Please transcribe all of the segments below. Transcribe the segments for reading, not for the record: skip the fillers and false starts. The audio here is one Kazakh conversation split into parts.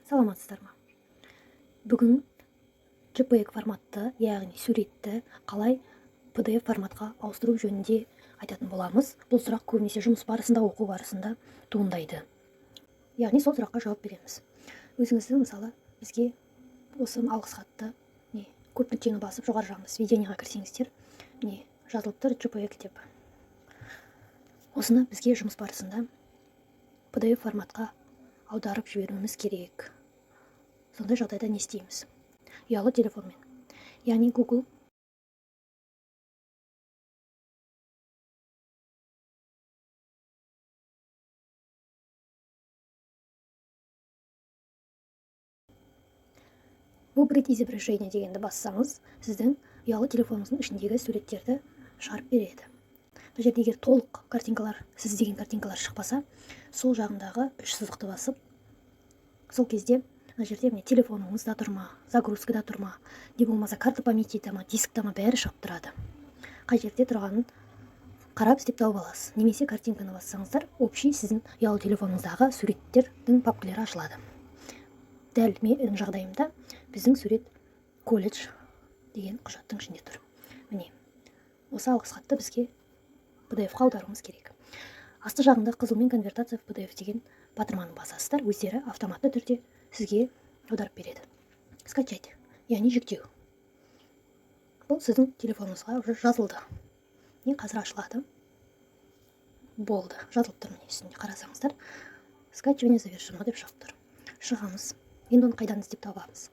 Саламатсыздар ма? Бүгін JPEG форматты, яғни суретті қалай PDF форматқа ауыстыру жөнінде айтатын боламыз. Бұл сұрақ көбінесе жұмыс барысында, оқу барысында туындайды. Яғни сол сұраққа жауап береміз. Өзіңіздің, мысалы, бізге осы алғыс хатты, не, көп нүктені басып, жоғары жағында «Сведение» ға кірсеңіздер, міне, жазылып тұр JPEG деп. Осыны бізге жұмыс барысында PDF форматқа аударып жіберуіміз керек. Сондай жағдайда не істейміз? Ұялы телефонмен, яғни Google «Выбрать изображение» дегенді бассаңыз, сіздің ұялы телефоныңыздың ішіндегі суреттерді шығарып береді. Бұл жерде егер толық картинкалар, сіз іздеген картинкалар шықпаса, сол жағындағы үш сызықты басып, сол кезде мына жерде, міне, телефоныңызда тұр ма, загрузка да тұр ма, не болмаса карта памяти да ма, дискта ма, бәрі шығып тұрады. Қай жерде тұрғанын қарап, іздеп тауып аласыз. Немесе картинканы бассаңыздар, общий сіздің ұялы телефоныңыздағы суреттердің папкалері ашылады. Дәл менің жағдайымда біздің сурет колледж деген құжаттың ішінде тұр. Міне, осы алғыс хатты бізге PDF-қа аударуымыз керек. Асты жағында қызылмен «Конвертация в PDF» деген батырманы басасыздар, өздері автоматты түрде сізге аударып береді. Скачать, яғни жүктеу. Бұл сіздің телефоныңызға уже жазылды. Не, қазір ашылады. Болды, жазылып тұр. Міне, үстінде қарасаңыздар, «Скачивание завершено» деп шығып тұр. Шығамыз. Енді оны қайдан іздеп табамыз?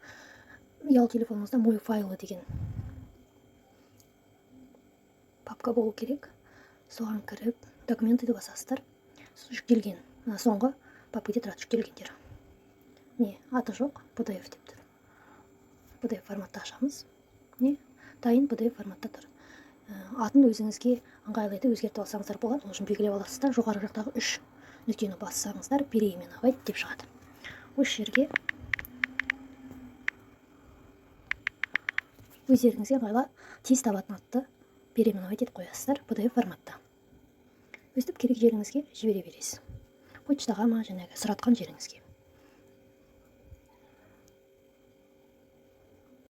Ұялы телефоныңызда «Мои файлы» деген папка болу керек. Соған кіріп, «Документы» ды басасыздар. Жүктелген, мына соңғы папкеде тұрады жүктелгендер. Не, аты жоқ, PDF деп тұр. PDF форматта ашамыз. Не, дайын PDF форматта тұр. Атын өзіңізге ыңғайлы етіп өзгертіп алсаңыздар болады. Ол үшін белгілеп аласыз да, жоғары жақтағы үш нүктені бассаңыздар, «Переименовать» деп шығады. Осы жерге өздеріңізге ыңғайлы, тез табатын атты переименовать етіп қоясыздар PDF форматта. Өстіп керек жеріңізге жібере бересіз, почтаға ма, жаңағы сұратқан жеріңізге.